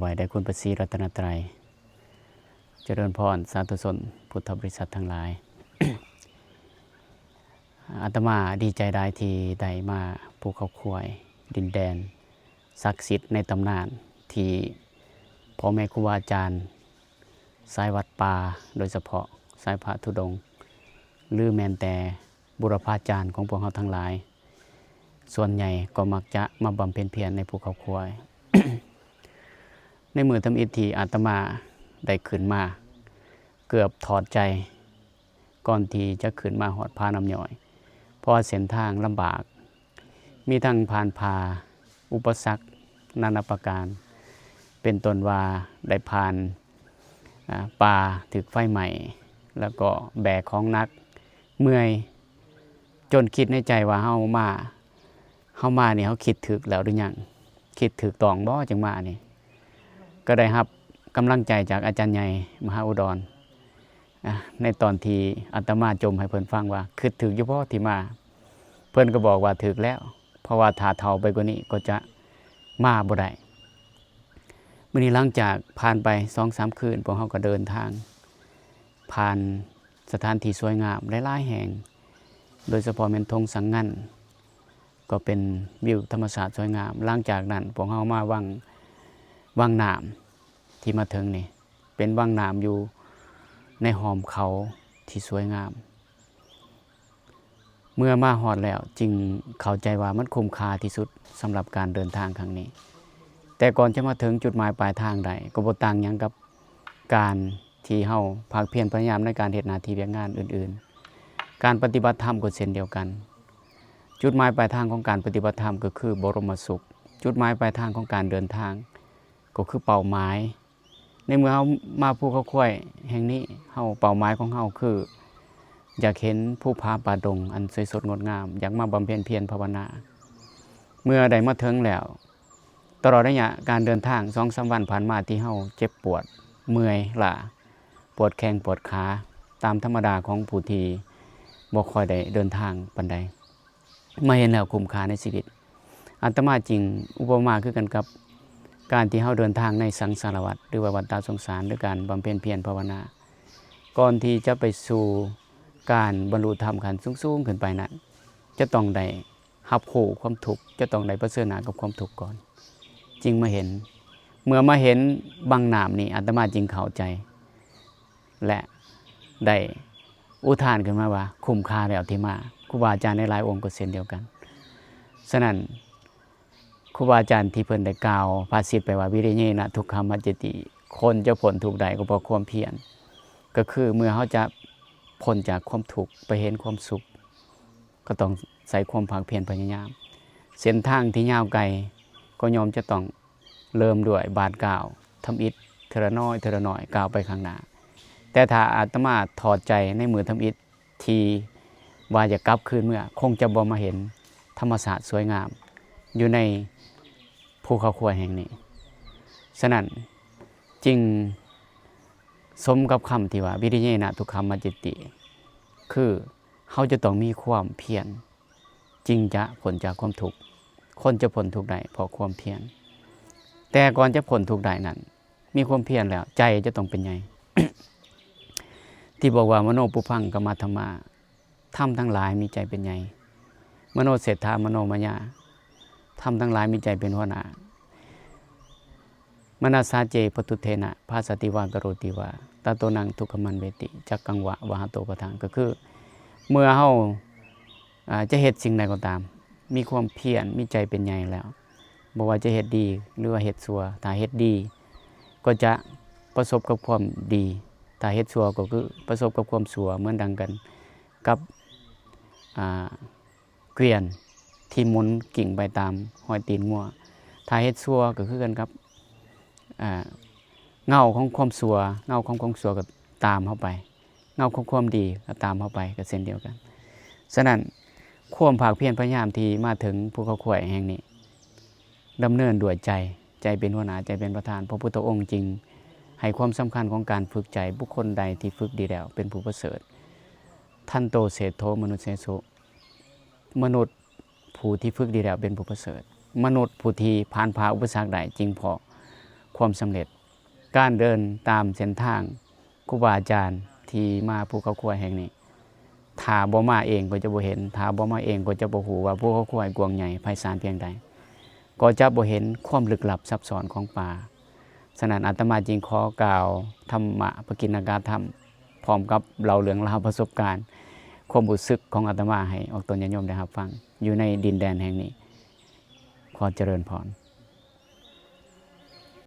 ໄຫວ້ແດ່ຄຸນພະສີລັດຕະນະໄຕ. ຈະເລີນພອນສາທຸຊົນພຸດທະບໍລິສັດທັງຫຼາຍ. ອາດຕະມາດີໃຈຫຼາຍທີ່ໄດ້ມາພູເຂົາຄວາຍ ດິນແດນສັກສິດໃນຕຳນານ ທີ່ພໍ່ແມ່ຄູບາອາຈານສາຍວັດປ່າ ໂດຍສະເພາະສາຍພະທຸດົງ ຫຼືແມ່ນແຕ່ ບູລະພາຈານຂອງພວກເຮົາທັງຫຼາຍ ສ່ວນໃຫຍ່ກໍມັກຈະມາບຳເພັນພຽນໃນພູເຂົາຄວາຍ. ໃນມື້ທຳອິດທີ່ອາດຕະມາໄດ້ຂຶ້ນມາ ເກືອບຖອດໃຈ ກ່ອນທີ່ຈະຂຶ້ນມາຮອດຜານ້ຳຍ້ອຍ ເພາະວ່າເສັ້ນທາງລຳບາກ ມີທັງຜ່ານຜ່າອຸປະສັກນານາປະການ ເປັນຕົ້ນວ່າໄດ້ຜ່ານ ອາ ປ່າຖືກໄຟໄໝ້ ແລ້ວກໍແບກຂອງໜັກ ເມື່ອຍ ຈົນຄິດໃນໃຈວ່າເຮົາມາ ເຮົາມານີ້ເຮົາຄິດຖືກແລ້ວຫຼືຍັງ? ຄິດຖືກຕ້ອງບໍ່ຈຶ່ງມານີ້? ກໍໄດ້ຮັບກຳລັງໃຈຈາກອາຈານໃຫຍ່ມະຫາອຸດອນ ອາ ໃນຕອນທີ່ອາດຕະມາຈົ່ມໃຫ້ເພິ່ນຟັງວ່າ ຄິດຖືກຢູ່ບໍ່ທີ່ມາ? ເພິ່ນກໍບອກວ່າຖືກແລ້ວ ເພາະວ່າຖ້າເຖົ້າໄປກວ່ານີ້ກໍຈະມາບໍ່ໄດ້. ມື້ນີ້ຫຼັງຈາກຜ່ານໄປສອງສາມຄືນ ພວກເຮົາກໍເດີນທາງຜ່ານສະຖານທີ່ສວຍງາມຫຼາຍໆແຫ່ງ ໂດຍສະເພາະແມ່ນທົ່ງສັງງັນ ກໍເປັນວິວທຳມະຊາດສວຍງາມ. ຫຼັງຈາກນັ້ນພວກເຮົາມາວັງ ວັງນ້ຳ ທີ່ມາເຖິງນີ້ ເປັນວັງນ້ຳຢູ່ໃນຫ້ອມເຂົາທີ່ສວຍງາມ. ເມື່ອມາຮອດແລ້ວຈຶ່ງເຂົ້າໃຈວ່າມັນຄຸ້ມຄ່າທີ່ສຸດສຳລັບການເດີນທາງຄັ້ງນີ້. ແຕ່ກ່ອນຈະມາເຖິງຈຸດໝາຍປາຍທາງໄດ້ ກໍບໍ່ຕ່າງຫຍັງກັບການທີ່ເຮົາພາກພຽນພະຍາຍາມໃນການເຮັດໜ້າທີ່ວຽກງານອື່ນໆ. ການປະຕິບັດທຳກໍເຊັ່ນດຽວກັນ. ຈຸດໝາຍປາຍທາງຂອງການປະຕິບັດທຳກໍຄືບໍລົມມະສຸກ. ຈຸດໝາຍປາຍທາງຂອງການເດີນທາງກໍຄືເປົ້າໝາຍ. ໃນເມື່ອເຮົາມາພູເຂົາຄວາຍແຫ່ງນີ້ ເຮົາ ເປົ້າໝາຍຂອງເຮົາຄືຢາກເຫັນພູຜາປ່າດົງອັນສວຍສົດງົດງາມ, ຢາກມາບຳເພັນພຽນພາວະນາ. ເມື່ອໄດ້ມາເຖິງແລ້ວ ຕະຫຼອດໄລຍະການເດີນທາງສອງສາມວັນຜ່ານມາທີ່ເຮົາເຈັບປວດເມື່ອຍລ້າ ປວດແຂ້ງປວດຂາ ຕາມທຳມະດາຂອງຜູ້ທີ່ບໍ່ຄ່ອຍໄດ້ເດີນທາງປານໃດ. ມາເຫັນແລ້ວຄຸ້ມຄ່າໃນຊີວິດ. ອາດຕະມາຈຶ່ງອຸປະມາຄືກັນກັບການທີ່ເຮົາເດີນທາງໃນສັງສາລະວັດ ຫຼືວ່າວັດຕະສົງສານ ຫຼືການບຳເພັນພຽນພາວະນາ. ກ່ອນທີ່ຈະໄປສູ່ການບັນລຸທຳຂັ້ນສູງໆຂຶ້ນໄປນັ້ນ ຈະຕ້ອງໄດ້ຮັບຮູ້ຄວາມທຸກ, ຈະຕ້ອງໄດ້ປະເຊີນໜ້າກັບຄວາມທຸກກ່ອນ ຈຶ່ງມາເຫັນ. ເມື່ອມາເຫັນບັງນ້ຳນີ້ ອາດຕະມາຈຶ່ງເຂົ້າໃຈ ແລະ ໄດ້ອຸທານຂຶ້ນມາວ່າ ຄຸ້ມຄ່າແລ້ວທີ່ມາ. ຄູບາອາຈານໃນຫຼາຍອົງກໍເຊັ່ນດຽວກັນ. ສະນັ້ນ ຄູບາອາຈານທີ່ເພິ່ນໄດ້ກ່າວພາສິດໄປວ່າ ວິລິເຍນະທຸກຂາມັດຈະຕິ ຄົນຈະພົ້ນທຸກໄດ້ກໍເພາະຄວາມພຽນ. ກໍຄືເມື່ອເຮົາຈະພົ້ນຈາກຄວາມທຸກໄປເຫັນຄວາມສຸກ ກໍຕ້ອງໃຊ້ຄວາມພາກພຽນພະຍາຍາມ. ເສັ້ນທາງທີ່ຍາວໄກກໍຍ່ອມຈະຕ້ອງ ເລີ່ມດ້ວຍບາດກ້າວທຳອິດ ເທື່ອລະນ້ອຍເທື່ອລະນ້ອຍ ກ້າວໄປຂ້າງໜ້າ. ແຕ່ຖ້າອາດຕະມາຖອດໃຈໃນມື້ທຳອິດທີ່ວ່າຈະກັບຄືນເມືອ ຄົງຈະບໍ່ມາເຫັນທຳມະຊາດສວຍງາມຢູ່ໃນພູເຂົາຄວາຍແຫ່ງນີ້. ສະນັ້ນຈຶ່ງສົມກັບຄຳທີ່ວ່າ ວິລິເຍນະທຸກຂາມັດຈະຕິ ຄືເຮົາຈະຕ້ອງມີຄວາມພຽນ ຈຶ່ງຈະພົ້ນຈາກຄວາມທຸກ. ຄົນຈະພົ້ນທຸກໄດ້ເພາະຄວາມພຽນ. ແຕ່ກ່ອນຈະພົ້ນທຸກໄດ້ນັ້ນ ມີຄວາມພຽນແລ້ວ ໃຈຈະຕ້ອງເປັນໃຫຍ່. ທີ່ບອກວ່າ ມະໂນປຸພັງກະມາທຳມາ ທຳທັງຫຼາຍມີໃຈເປັນໃຫຍ່. ມະໂນເສດຖາ ມະໂນມະຍາ ທຳທັງຫຼາຍມີໃຈເປັນຫົວໜ້າ. ມະນະສາເຈ ປະຕຸດເທນະ ພາສາຕິວາ ກະໂຣຕິວາ ຕະໂຕນັງ ທຸກຂະມັນເວຕິ ຈັກກັງວະ ວະຫະໂຕ ປະທັງ. ກໍຄືເມື່ອເຮົາ ອາ ຈະເຮັດສິ່ງໃດກໍຕາມ ມີຄວາມພຽນ ມີໃຈເປັນໃຫຍ່ແລ້ວ ບໍ່ວ່າຈະເຮັດດີ ຫຼືວ່າເຮັດຊົ່ວ. ຖ້າເຮັດດີກໍຈະປະສົບກັບຄວາມດີ, ຖ້າເຮັດຊົ່ວກໍຄືປະສົບກັບຄວາມຊົ່ວ. ເໝືອນດັ່ງກັນກັບ ອາ ເກວຽນທີ່ໝູນກິ້ງໄປຕາມຮອຍຕີນງົວ. ຖ້າເຮັດຊົ່ວກໍຄືກັນກັບ ອາ ເງົາຂອງຄວາມຊົ່ວ, ເງົາຂອງຄວາມຊົ່ວກໍຕາມເຮົາໄປ, ເງົາຂອງຄວາມດີກໍຕາມເຮົາໄປ ກໍເຊັ່ນດຽວກັນ. ສະນັ້ນ ຄວາມພາກພຽນພະຍາຍາມທີ່ມາເຖິງພູເຂົາຄວາຍແຫ່ງນີ້ ດຳເນີນດ້ວຍໃຈ, ໃຈເປັນຫົວໜ້າ, ໃຈເປັນປະທານ. ພະພຸດທະອົງຈຶ່ງໃຫ້ຄວາມສຳຄັນຂອງການຝຶກໃຈ. ບຸກຄົນໃດທີ່ຝຶກດີແລ້ວເປັນຜູ້ປະເສີດ. ທັນໂຕເສດໂທ ມະນຸດເສໂສ ມະນຸດຜູ້ທີ່ຝຶກດີແລ້ວເປັນຜູ້ປະເສີດ. ມະນຸດຜູ້ທີ່ຜ່ານຜ່າອຸປະສັກໄດ້ ຈຶ່ງເພາະ ຄວາມສຳເລັດ. ການເດີນຕາມເສັ້ນທາງຄູບາອາຈານທີ່ມາພູເຂົາຄວາຍແຫ່ງນີ້ ຖ້າບໍ່ມາເອງກໍຈະບໍ່ເຫັນ, ຖ້າບໍ່ມາເອງກໍຈະບໍ່ຮູ້ວ່າພູເຂົາຄວາຍກວ້າງໃຫຍ່ໄພສານພຽງໃດ, ກໍຈະບໍ່ເຫັນຄວາມລຶກລັບຊັບຊ້ອນຂອງປ່າ. ສະນັ້ນ ອາດຕະມາຈຶ່ງຂໍກ່າວທຳມະປະກິນນະກະທຳ ພ້ອມກັບເລົ່າເລື່ອງລາວປະສົບການ, ຄວາມຮູ້ສຶກຂອງອາດຕະມາໃຫ້ອອກຕົນຍາດໂຍມໄດ້ຮັບຟັງ ຢູ່ໃນດິນແດນແຫ່ງນີ້. ຂໍຈະເລີນພອນ.